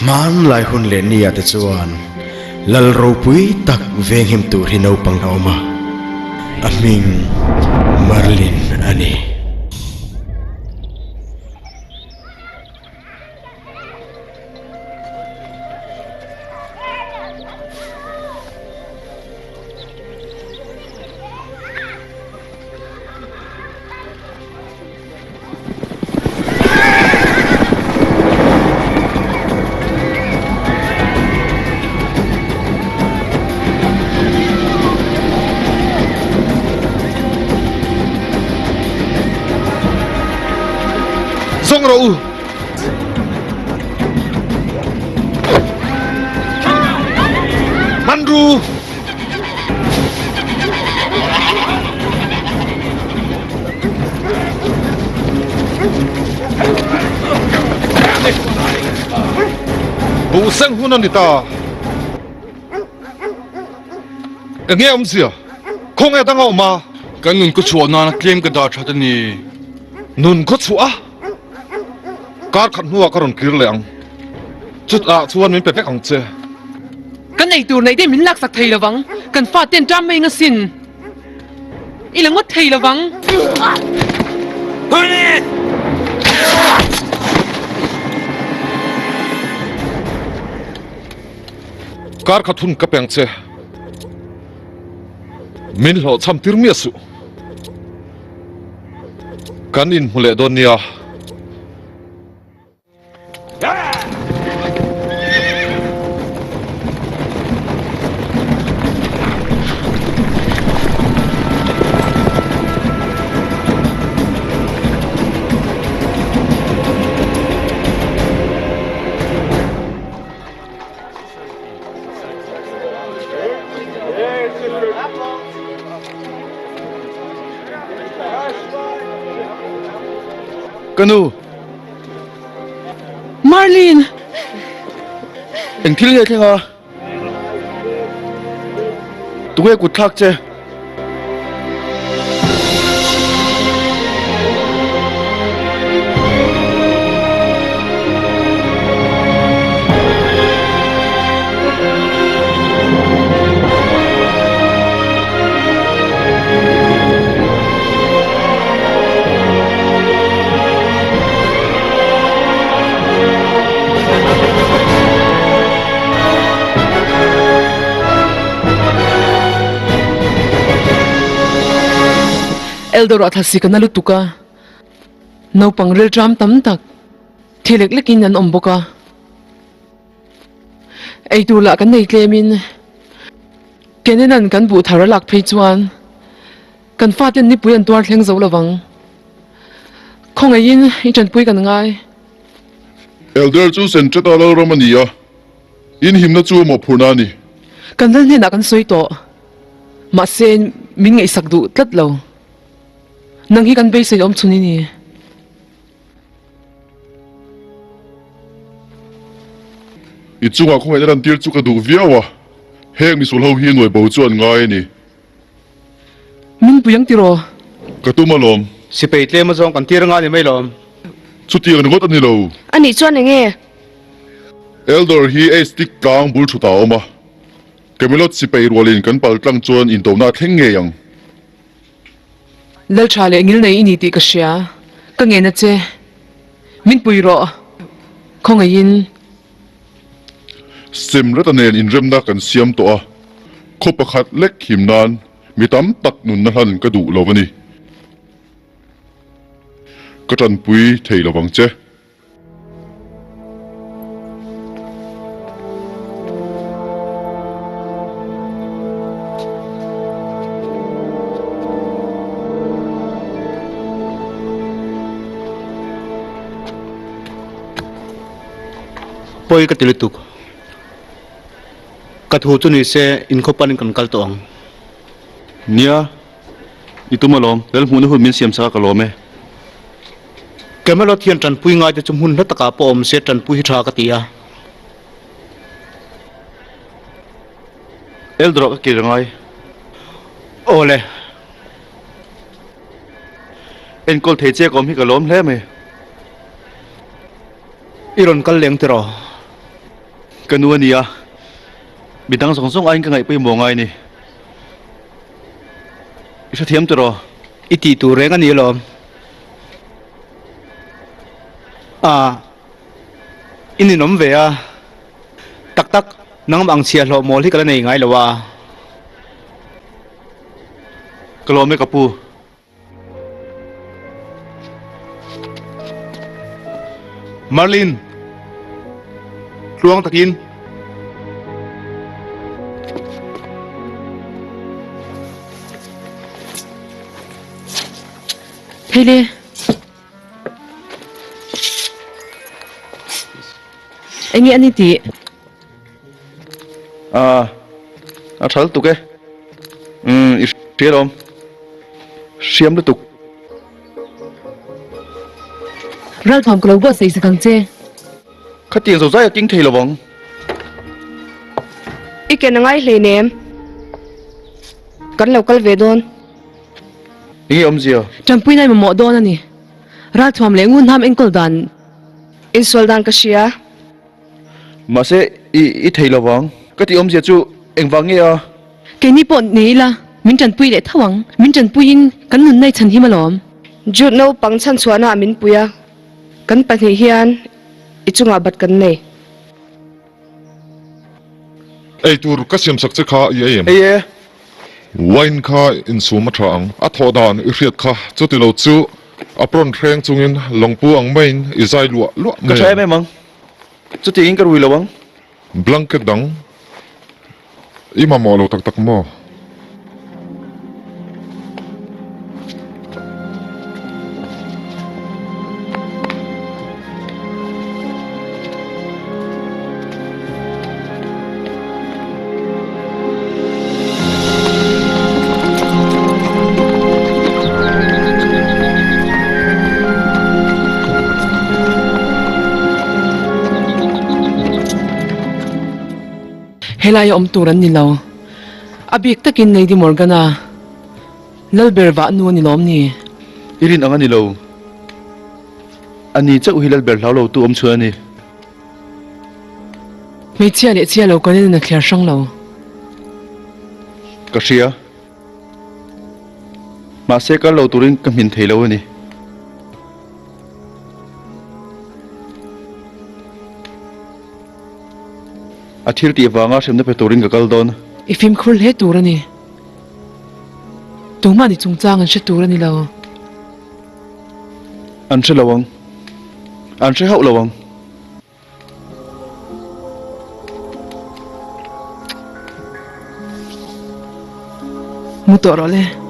Hmanlai hun leh ni ah te chuan Lal ropui tak venghim tur hi naupang a awm a, a hming Merlin a ni. Zawng rawh u! Man ru! Buh seng hun a ni ta. Enge awmzia? Khawnge dang a awm a? Kan nun khaw chhuah nana tlem ka dah that a ni. Nun khaw chhuah a? Kar khat hnuah ka rawn kir leh ang. Chutah chuan min pe vek ang che. Kan eitur neih te min laksak thei lovang. Kan faten ṭam mai ngasin. I la ngawt thei lovang. Kar khat hun ka pe ang che. Min hlawhchham tir miah suh. Kan inhmu leh dawn nia. Ka nu! Marlene! Eng thil nge thleng a? Tunge kut thlak che? Eldor ah thasi ka na lutuk a, naupang rilṭam tam tak thi lek lekin an awm bawk a. Eitur lah kan nei tlemin Kenenan kan buh thar a lak phei chuan kan faten nipui an tuar thleng zo lovang. Khawngaihin i tanpui kan ngai. Elder chu Sencheta lalram a ni a, inhimna chu mawhphurhna a ni. Kan lal hnenah kan sawi tawh, mahse min ngaihsak duh tlat lo. Nang hi kan beisei awm chhun i ni. I chungah khawngaihna lan tir chu ka duh viau a, heng misual ho hi nuai bo chu an ngai a ni. Min pui ang tiraw? Ka tum alawm. Sipei tlem a zawng kan tir anga ni mai lawm. Chutiang ringawt a ni lo. A nih chuan eng nge? Eldor hi ei stick tlang bul thut ah a awm a, Camelot sipei rualin kan pal tlang chuan indona a thleng ngei ang. Laltha leh ngilnei i ni tih ka hria, ka ngen a che. Min pui rawh, khawngaihin. Semrata nen inremna kan siam tawh a, khaw pakhat lek him nan mi tam tak nunna hlan ka duh lo a ni. Ka tanpui thei lovang che. Pawi ka ti lutuk. Ka thu chu ni se inkhawp panin kan kal tawh ang. Nia, i tum alawm. Lalhmuhna hun min siam sak a ka lawm e. Camelot hian tanpui ngai te chu hmun hla takah pawh awm se tanpui hi tha ka ti a. Eldor ah ka kir angai. Aw le. Enkawl thei che ka awm hi ka lawm hle mai. I rawn kal leng tiraw? Ka nu a ni a, midang zawng zawng aiin ka ngaih pawimawh ngai a ni. I hrethiam tiraw? I tih tur reng a ni alawm. Ah, i ninawm ve a. Tak tak, nangmah ang chhiahhlawh mawl hi ka la nei ngai lo a. Ka lawm e ka pu. Merlin, tluang takin. Thei le. Enge ani tih? Ah, a tha lutuk e. Umm, i hria lawm. Hriam lutuk. Ralthuam ka lo buatsaih sak ang che. Khatiang zo zai a king thei lo ang. I ken a ngai hleinem. Kan lo kal ve dawn. Enge awmzia? Tanpui nai mamawh dawn a ni. Ralthuam leh ngunhnam enkawl dan. Insual dan ka hria. Mahse, i i thei lo vang. Ka tih awmzia chu engvang nge a? Keini pawh nei ila, min tanpui leh tho ang. Min tanpuiin kan nunna i chhanhim alawm. Jude naupang chhanchhuahna ah min pui a, kan pahnih hian i chungah bat kan nei. Eitur ka siamsak che kha i ei em? Ei e. Wine kha insum a tha ang. A thawh dan i hriat kha chuti lo chu apron hreng chungin lawngpu ang maiin i zai luah luah mai ang. Ka tha em em ang. Chutiangin ka rui lo ang. Blanket dang i mamawh lo tak tak maw? Helai a awm tur an ni lo. A bik takin Lady Morgana Lalber vah nu a ni lawm ni? I rin ang a ni lo. A ni chauh hi Lalber hlau lo tu awm chhun a ni. Hmeichhia leh chhia lo kan in a thliar hrang lo. Ka hria. Mahse kal lo turin ka hmin thei lo a ni. A thil tih vanga hremna pe turin ka kal dawn. I fimkhur hle tur a ni. Tumah ni chungchang an hre tur a ni lo. An hre lo ang. An hre hauh lo ang. Mu tawh rawh le.